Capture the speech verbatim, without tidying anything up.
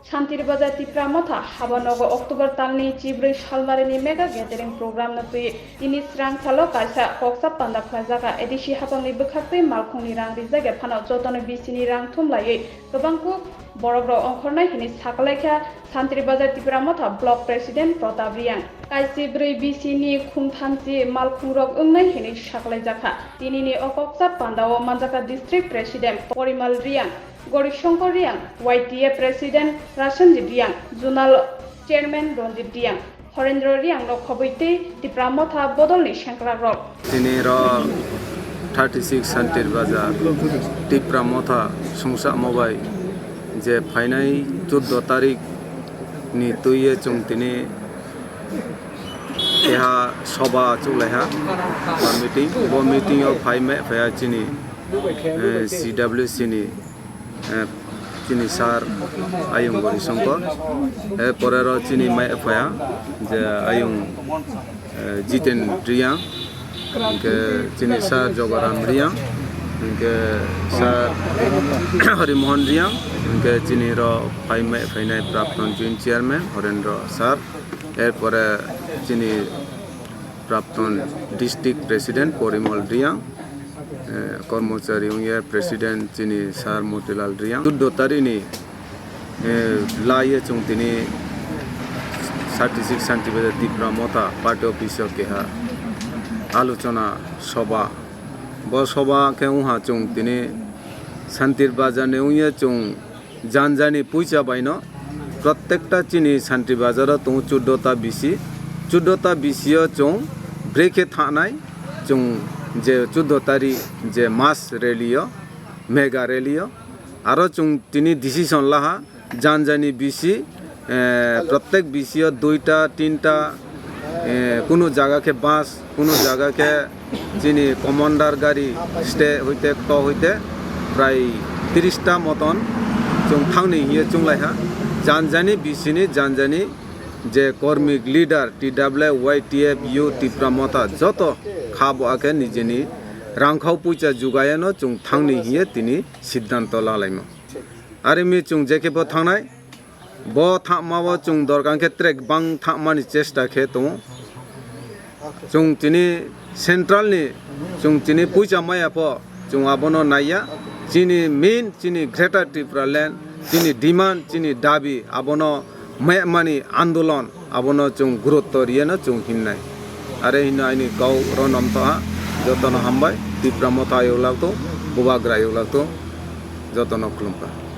Santir Bazar Tipra Motha haba nogo October talni chibrwi salmarini mega gathering program no twi tini srang salo kaisa koksa panda khlaijaga A D C hapangni bwkhaktwi malkhungni rang rijak ya phano jotono B C ni rang thum laiwi kwbangkuk borokrok ongkhornai hinwi sakalaikha Santir Bazar Tipra Motha Block President Pratap Riang. Kaisi brwi B C ni khungthamchi malkhungrok wngnai hinwi sakalaijakha. Tinini o koksa pandao manjakha District President Porimal Riang, Gorishankar Riang, Y T A President Rasenjit Riang, Zonal Chairman Ranjit Riang, Horendra Riang no khobwi tei Tipra Motha bodolni sengkrakrok. Tini ro thirty six Santir Bazar Tipra Motha sungsamo bai je phainai chuddo tarik ni twiwi chwng tini keha soba chuklaiha ba meeting. Bo meeting o phai me phaiya chini, eh, C W C ni, eh, chini sir Ayung Gorishankar. Eh, pore ro chini mai phaiya je Ayung, eh, Jiten Riang, hingke chini sir Jogaram Riang, hingke sir Harimohan Riang, hingke chini ro phai me phainai Prapton Joint Chairman Horendra sir. Erpore chini Prapton District President Porimal Riang, eh, Kormochari Union President chini Sir Motilal Riang. Chuddo tarini, eh, laiye chwng tini thirty six Santir Bazar Tipra Motha Party Office o keha alochona soba. Bo soba khe wngha chwng tini Santir Bazar ni wngya chwng Janjani puisa baino, prottekta chini Santir Bazar o tongo chuddo ta B C. Chuddo ta B C o chwng brekhe thanai, chwng je chuddo tari je mass rally o, mega rally o, aro chwng tini decision laha, janjani B C, eh, prottek B C o duita, tinta, eh, kunu jaga khe bus, kunu jaga khe chini commander gari stay hoite kto hoite prai tiris ta moton chwng thangni hiye chunglaiha. Janjani B C ni janjani je kormik leader T W Y T F U Tipra Motha joto kha bo akhe nijini rangkhao puisa jugayano chwng thangni hiye tini siddhanto lalaimo. Arimi chwng jekhe bo thangnai, bo thangma o chwng dorkar khe trek bang thangmani chesta khe tongo. Chwng tini central ni chwng tini puisa maya pho chwng abono naiya. Chini main, chini Greater Tipraland, chini demand, chini dabi abono maya mani andolon abono chwng gurutto riyeno chwng hinnai. Are hinno aini kau ro nomtoha, jotono hambai, Tipra Motha ayuk lakto, Bubagra ayuk lakto, jotono khulumkha.